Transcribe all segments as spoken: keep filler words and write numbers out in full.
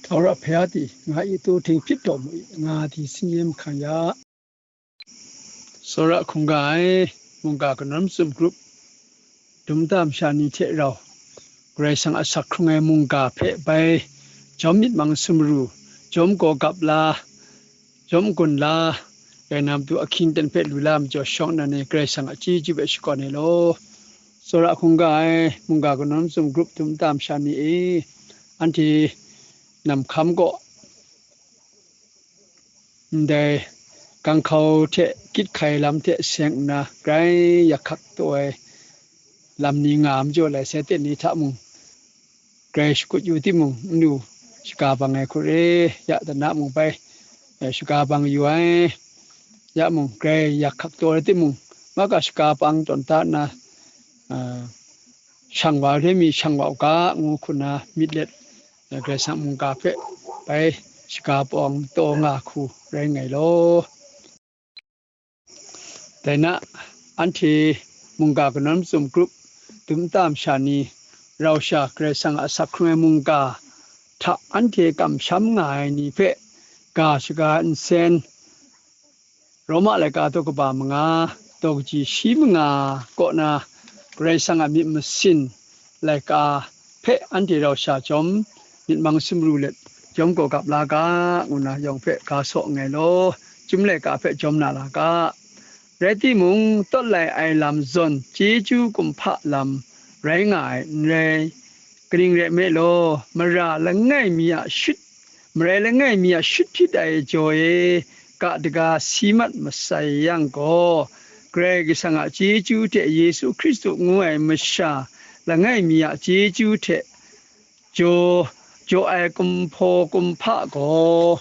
Tau ra hpe a ti, nga i tu hting hpyit taw mu i, nga di sin yen hkang ya. Tsawra hkungga ai, mungga kanawn mazum grup, dum nta masha ni hte rau, Karai Kasang a asak hkrung ai mungga hpe bai, jawm myit mang sumru, jawm gaw gap la, jawm n-gun la, rai na matu ahkying ten hpe lu la ai majaw shawng nnan e Karai Kasang a chyeju hpe shakawn ai law. Tsawra hkungga ai, mungga kanawn mazum grup dum nta masha ni e, anhte nam hkam gaw, ndai ganghkau hte gyit hkai lam hte seng nna grai yak hkak taw ai lam ni nga ai majaw, lai sai ten ni hta mung grai shakut yu timung, n lu shaga bang ai hku re, ya dana mung bai, eh, shaga bang yu ai, ya mung grai yak hkak taw ai timung, maka shaga bang tawn da nna, ah, shang wa re mi shang wa u ga, ngu hku na myit let, eh, Karai Kasang mungga hpe bai shaga bang taw nga hku rai nngai law. Dai na, anhte mungga kanawn mazum grup dum nta masha ni, rau sha Karai Kasang a asak hkrung ai mungga hta anhte kamsham nga ai ni hpe ga shaga nsen, Roma laika daw kaba manga, daw kaji shi manga kaw na Karai Kasang a myit masin laika hpe anhte rau sha jawm myit mang sumru let, jawm gaw gap la ga, ngu na yawng hpe ga saw nngai law, chyum laika hpe jawm na la ga. Rai timung, tawt lai ai lam zawn chyeju kumhpa lam rai nga ai n rai. Kaning rai nme law, mara langai mi a shut, marai langai mi a shut hpyit ai jaw e ga daga si mat masai yang gaw, Karai Kasang a chyeju hte Yesu Hkristu ngu ai masha langai mi a chyeju hte jaw, jaw ai kumhpaw kumhpa gaw,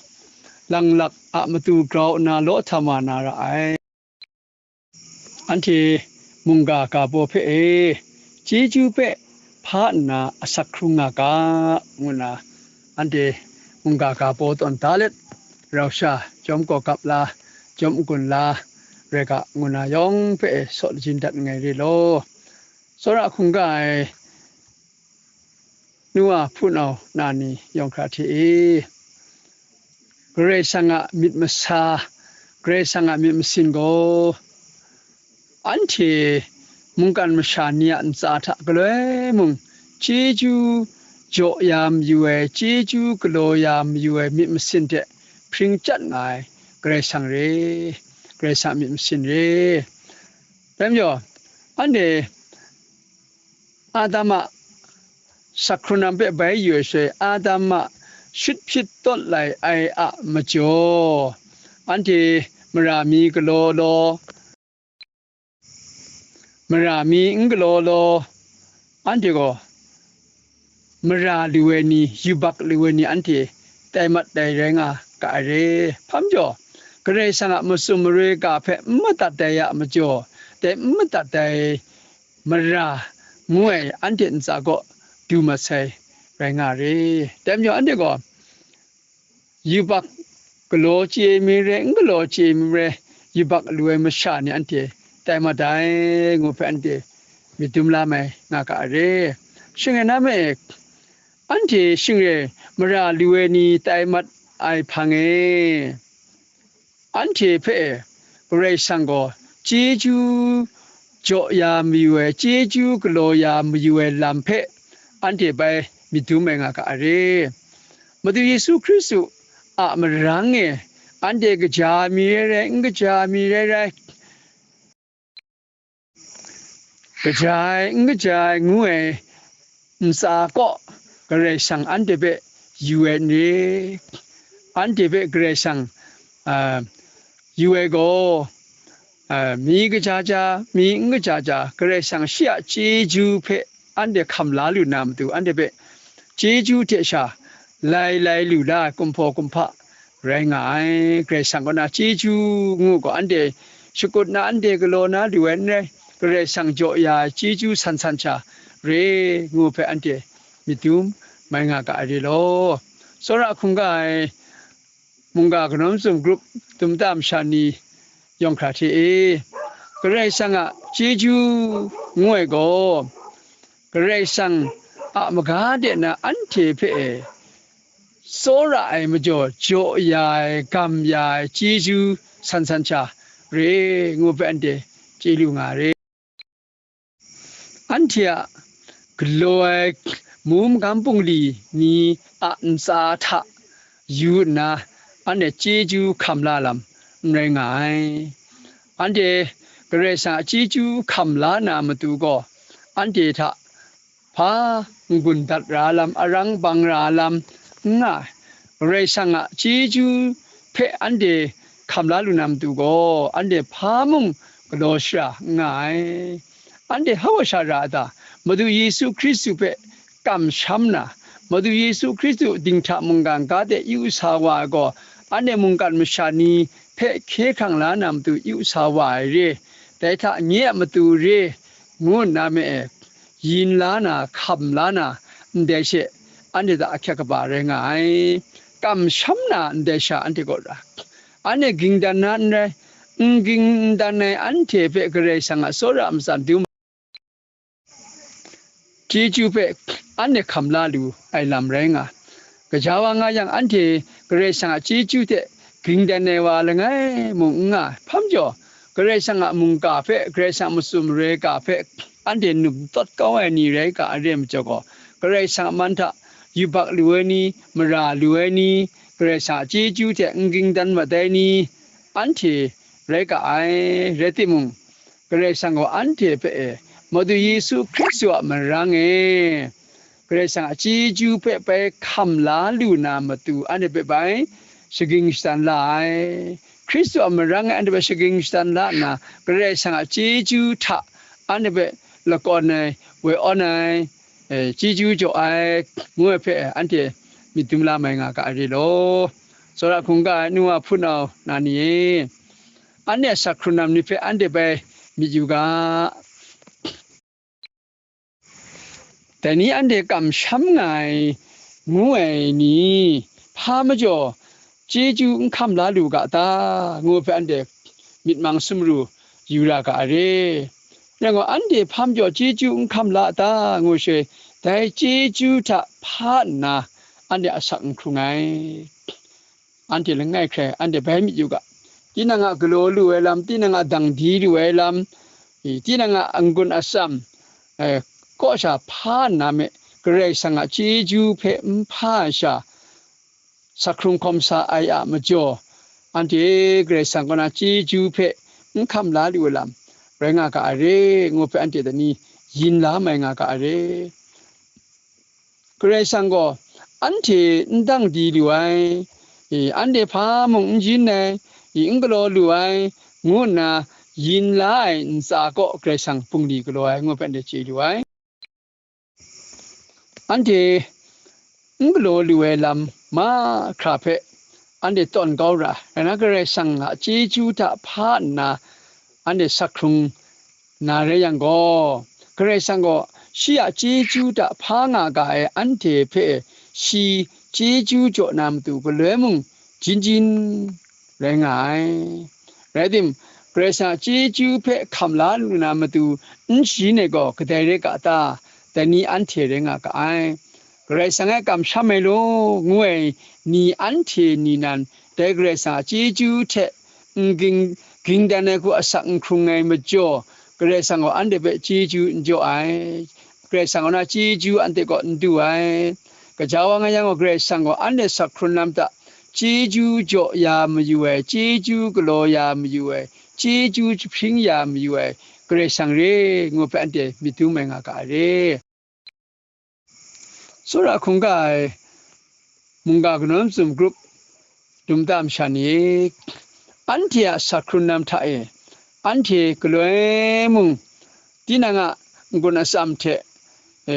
langlak a matu grau nna law htam wa na ra ai. Anhte mungga ga baw hpe e, chyeju hpe hpa nna asak hkrung nga ga, ngu nna anhte mungga ga baw tawn da let, rau sha jawm gaw gap la, jawm n-gun la, rai ga, ngu nna yawng hpe e saw lajin dat nngai re law. Tsawra hkungga ai nu wa hpunau na ni yawng hkra hte e, Karai Kasang a myit masa, Karai Kasang a myit masin gaw, anhte mungkan masha ni a ntsa hta galoi mung chyeju jaw ya mayu ai, chyeju galaw ya mayu ai myit masin hte hpring chyat nga ai Karai Kasang re, Karai Kasang a myit masin re. Dai majaw, anhte Adam a asak hkrung lam hpe bai yu ai shaloi, Adam a shut hpyit tawt lai ai a majaw, anhte mara mi galaw law, mara mi n galaw law, anhte gaw mara lu ai ni, yubak lu ai ni anhte tai mat ai rai nga ga ai re. Hpa majaw, Karai Kasang a matsun maroi ga hpe n madat ai a majaw, dai n madat ai mara ngu ai anhte ntsa kaw du mat sai rai nga re. Dai majaw, anhte gaw yubak galaw chye mi re, n galaw chye mi re, yubak lu ai masha ni anhte tai mat ai, ngu hpe anhte myit dum la mai nga ga ai re. Shing rai na me, anhte shing rai mara lu ai ni tai mat ai hpang e, anhte hpe Karai Kasang gaw chyeju jaw ya mayu ai, chyeju galaw ya mayu ai lam hpe anhte bai myit dum ai nga ga ai re. Madu Yesu Hkristu a marang e anhte kaja mi rai rai, n kaja mi rai rai, kaja ai, n kaja ai ngu ai ntsa kaw Karai Kasang anhte hpe yu ai n re? Anhte hpe Karai Kasang, a, yu ai gaw, a, mi kaja ja, mi n kaja ja, Karai Kasang shi a chyeju hpe anhte hkam la lu na matu, anhte hpe chyeju hte sha lai lai lu la ai kumhpaw kumhpa rai nga ai. Karai Kasang kaw na chyeju ngu gaw, anhte shakut na, anhte galaw na lu ai n rai, Karai Kasang jaw ya ai chyeju san san sha re ngu hpe anhte myit dum mai nga ga ai re law. Tsawra hkungga ai mungga kanawn mazum grup dum nta masha ni yawng hkra hte e, Karai Kasang a chyeju ngu ai gaw, Karai Kasang a maga de na anhte hpe e tsawra ai majaw jaw ya ai, gam ya ai chyeju san san sha re ngu hpe anhte chye lu nga re. Anhte a galaw ai mum gam bungli ni a ntsa hta yu nna, anhte chyeju hkam la lam n rai nga ai. Anhte Karai Kasang a chyeju hkam la na matu gaw, anhte hta hpa n-gun dat ra lam, arang bang ra lam n nga ai. Karai Kasang a chyeju hpe anhte hkam la lu na matu gaw, anhte hpa mung galaw shara n nga ai. Anhte hpa wa sha ra a ta? Madu Yesu Hkristu hpe kamsham na, Madu Yesu Hkristu dinghta mungkan ga de yu sa wa ai gaw, anhte mungkan masha ni hpe hkye hkrang la na matu yu sa wa ai re, dai hta nye a matu re, ngu nna me e, yin la na, hkam la na, ndai she, anhte hta ahkyak kaba rai nga ai. Kamsham na ndai sha anhte kaw ra, anhte ging dan na n rai, n ging n dan ai anhte hpe Karai Kasang a tsawra a matsan dum chyeju hpe anhte hkam la lu ai lam rai nga. Gaja wa nga yang, anhte Karai Kasang a chyeju hte ging dan ai wa langai mung n nga ai. Hpa majaw, Karai Kasang a mungga hpe, Karai Kasang a matsun mare ga hpe anhte nup n tawt kau ai ni rai ga, are majaw gaw, Karai Kasang a man hta yubak lu ai ni, mara lu ai ni, Karai Kasang a chyeju hte n ging dan mat ai ni, anhte rai ga ai. Rai timung, Karai Kasang gaw anhte hpe e, Madu Yesu Hkristu a marang e, Karai Kasang a chyeju hpe bai hkam la lu na matu, anhte hpe bai shaging shadan la ai. Hkristu a marang e anhte hpe shaging shadan la nna, Karai Kasang a chyeju hta anhte hpe lakawn ai, woi awn ai, e, chyeju jaw ai, ngu ai hpe anhte myit dum la mai nga ga ai re law. Tsawra hkungga ai nu wa hpunau na ni e, anhte a sak hkrun lam ni hpe anhte bai myit yu ga. Dai ni anhte kamsham nga ai ngu ai ni, hpa majaw chyeju n hkam la lu ga ta, ngu hpe anhte myit mang sumru yu ra ga ai re. Rai ngai, anhte hpa majaw chyeju n hkam la ta, ngu she, dai chyeju hta hpa nna anhte asak n hkrung ai. Anhte langai hkrai anhte bai myit yu ga. Tinang a galaw lu ai lam, tinang a dang di lu ai lam, i, tinang a n-gun atsam, e, kaw sha hpa nna me, Karai Kasang a chyeju hpe n hpa ai sha, sak hkrung hkawm sa ai a majaw, anhte Karai Kasang kaw na chyeju hpe n hkam la lu ai lam rai nga ga ai re, ngu hpe anhte dai ni yin la mai nga ga ai re. Karai Kasang gaw anhte n dang di lu ai, i, anhte hpa mung n jin ai, i, n galaw lu ai, ngu nna yin la ai ntsa kaw Karai Kasang bungli galaw ai, ngu hpe anhte chye lu ai. Anhte n galaw lu ai lam mahkra hpe anhte tawn kau ra, rai na, Karai Kasang a chyeju hta hpa nna anhte sak hkrung na rai yang gaw, Karai Kasang gaw shi a chyeju hta hpa nga ga ai anhte hpe shi chyeju jaw na matu galoi mung jin jin rai nga ai. Rai tim, Karai Kasang a chyeju hpe hkam la lu na matu n shayin ai gaw kadai rai ga ta? Dai ni anhte rai nga ga ai. Karai Kasang e kamsham ai law, ngu ai ni anhte ni nan, dai Karai Kasang a chyeju hte n ging, ging dan ai hku asak n hkrung ai majaw, Karai Kasang gaw anhte hpe chyeju n jaw ai. Karai Kasang kaw na chyeju anhte kaw n du ai. Gaja wa nga yang gaw, Karai Kasang gaw anhte sak hkrun lam hta chyeju jaw ya mayu ai, chyeju galaw ya mayu ai, chyeju jahpring ya mayu ai Karai Kasang re, ngu hpe anhte myit dum ai nga ga ai re. Tsawra hkungga ai mungga kanawn mazum grup dum ta masha ni, anhte a sak hkrun lam hta e, anhte galoi mung tinang a n-gun atsam hte, e,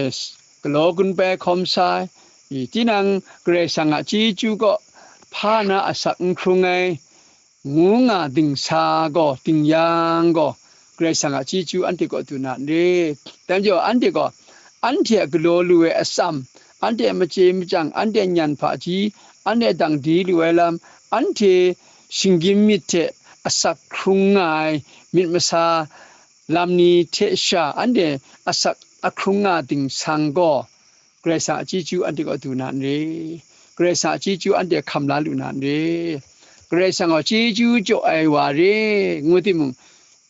galaw gun pai hkawm sa ai, i, tinang Karai Kasang a chyeju kaw hpa na asak n hkrung ai, ngu nga dingsa gaw, ding yang gaw, Karai Kasang a chyeju anhte kaw du na n re? Dai majaw, anhte gaw, anhte a galaw lu ai atsam, anhte a machye machyang, anhte a nyan hpaji, anhte a dang di lu ai lam, anhte shinggyim myit hte asak hkrung nga ai myit masa lam ni hte sha, anhte asak ahkrung nga dingsang gaw, Karai Kasang a chyeju anhte kaw du na n re? Karai Kasang a chyeju anhte hkam la lu na n re? Karai Kasang gaw chyeju jaw ai wa re, ngu timung,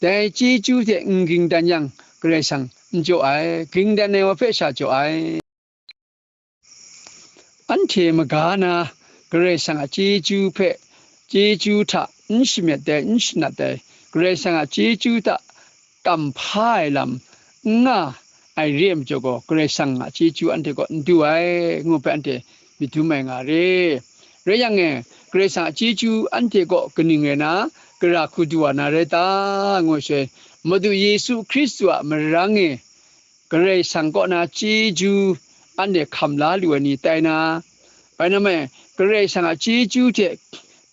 dai chyeju hte n ging dan yang, Karai Kasang n jaw ai, ging dan ai wa hpe sha jaw ai. Anhte maga na Karai Kasang a chyeju hpe, chyeju hta n shamyet ai, n shanat ai, Karai Kasang a chyeju hta kam hpa ai lam n nga ai re ai majaw gaw, Karai Kasang a chyeju anhte kaw n du ai, ngu hpe anhte myit dum ai nga re. Rai yang e, Karai Kasang a chyeju anhte kaw kaning rai na, gara hku du wa na rai ta, ngu sai, Madu Yesu Hkristu a marang e, Karai Kasang kaw na chyeju anhte hkam la lu ai ni tai na, bai na mai, Karai Kasang a chyeju hte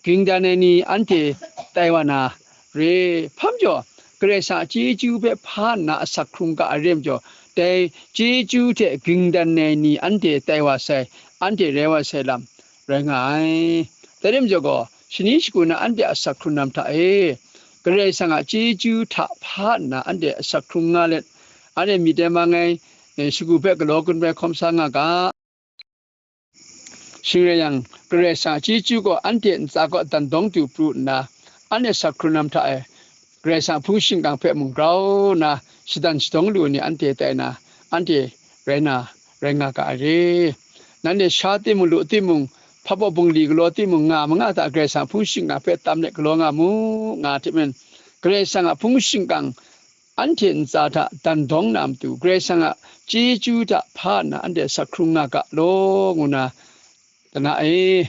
ging dan ai ni anhte tai wa na re. Hpa majaw, Karai Kasang a chyeju hpe hpa nna asak hkrung ga ai re majaw, dai chyeju hte ging dan ai ni anhte tai wa sai, anhte rai wa sai lam rai nga ai. Dai re majaw gaw, shani shagu na anhte asak hkrung lam hta e, Karai Kasang a chyeju hta hpa nna anhte asak hkrung nga let, anhte myit ai mang ai, eh, shagu hpe galaw gun bai hkawm sa nga ga. Shing rai yang, Karai Kasang a chyeju gaw anhte ntsa kaw dan dawng du pru nna, anhte asak hkrung lam hta e, Karai Kasang a hpung shingkang hpe mung grau nna shadan shadawng lu ai ni anhte tai na, anhte rai na, rai nga ga ai re. Nanhte sha timung, lu timung, hpa baw bungli galaw timung, nga ma nga hta Karai Kasang a hpung shingkang hpe tam let galaw nga mu, nga hte maren, Karai Kasang a hpung shingkang anhte ntsa hta dan dawng na matu, Karai Kasang a chyeju hta hpa nna anhte asak hkrung nga ga law, ngu na, dana e,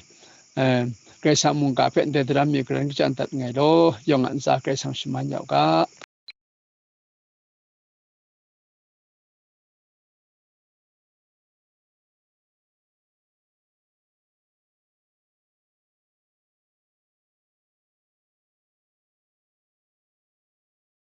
eh, Karai Kasang mungga hpe ndai daram mi garan kachyan dat nngai law, yawng a ntsa Karai Kasang shaman ya u ga.